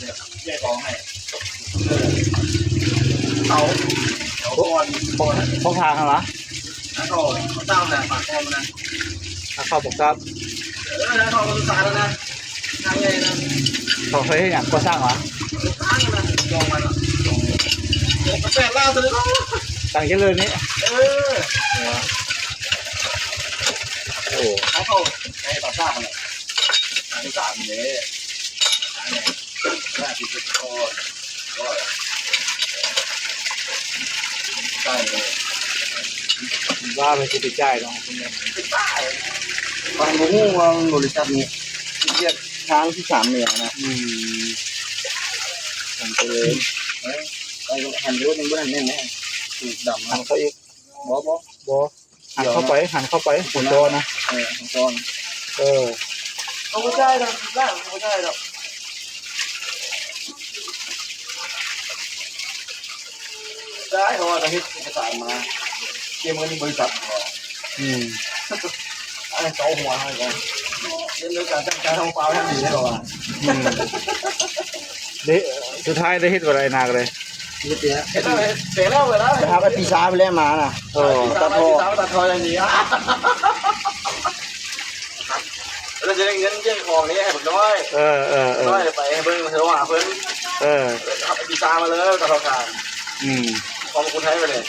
ແຍກອອກໃຫ້ ເອີ ເຂົາ ເຂົາກ່ອນ ກ່ອນ ຂອງທາງຫັ້ນຫວາ? ແລ້ວກໍເຂົາເຈົ້ານະ ປາກແທງນະ ແລ້ວເຂົາບໍ່ກັບ ເອີ ແລ້ວເຂົາກໍສຸດສານແລ້ວນະ ທາງໃຫຍ່ນະ ເຂົາເຮັດຫຍັງ ກໍ່ສ້າງຫວາ? ສ້າງນະ ຈອງມານະ ຈອງ ໂອ້ ກາແຟລາວຕົວນີ້ ຕັ້ງເຈລິນນີ້ ເອີ ໂອ້ ໃຫ້ເຂົາໃຫ້ປາກຊາກຫັ້ນແຫຼະ ທາງສາມເດ້ ວ່າເພິ່ນຊິໄປຈ່າຍເນາະ ມັນບໍ່ຮູ້ວ່າບໍລິສັດນີ້ເຮັດວຽກທາງທີ່ສາມແນວນະ ອືມ ເອີ ໄປຫັນລົດຍັງບໍ່ທັນແມ່ນນະ ຖືກດຳ ຫັນເຂົ້າອີກ ບໍ່ ບໍ່ ບໍ່ ຫັນເຂົ້າໄປ ຫັນເຂົ້າໄປ ຫົວຈອນະ ເອີ ຫົວຈອນ ເອີ ເຂົາບໍ່ຈ່າຍດອກ ເຂົາບໍ່ຈ່າຍດອກ ຈ່າຍ ເພາະວ່າຕ້ອງເຮັດເອກະສານມາ ເກັບເງິນບໍລິສັດ ອືມ ອັນນັ້ນເຂົາເອົາຫົວໃຫ້ກັນ ເຮັດໂດຍການຈ້າງການຂອງເປົ່າ ທາງດີແທ້ ເຂົາວ່າ ອືມ ເດ້ ສຸດທ້າຍໄດ້ເຮັດບໍ່ໄດ້ນາກະເລີຍ ເຮັດແລ້ວ ເຮັດແລ້ວ ເຮັດແລ້ວ ຫາໄປປີຊາໄປແລ້ວມານະ ເອີ ຕັດທໍ່ ຕັດທໍ່ຢ່າງດີ ແລ້ວຈະໄດ້ເງິນເກັບຂອງນີ້ໃຫ້ບັກນ້ອຍ ເອີ ເອີ ເອີ ນ້ອຍໄປໃຫ້ເບິ່ງ ໂທຫາເພິ່ນ ເອີ ເອົາປີຊາມາເລີຍ ຕັດທໍ່ຂາຍ ອືມ ຂອງຄົນໄທໄປເລີຍ.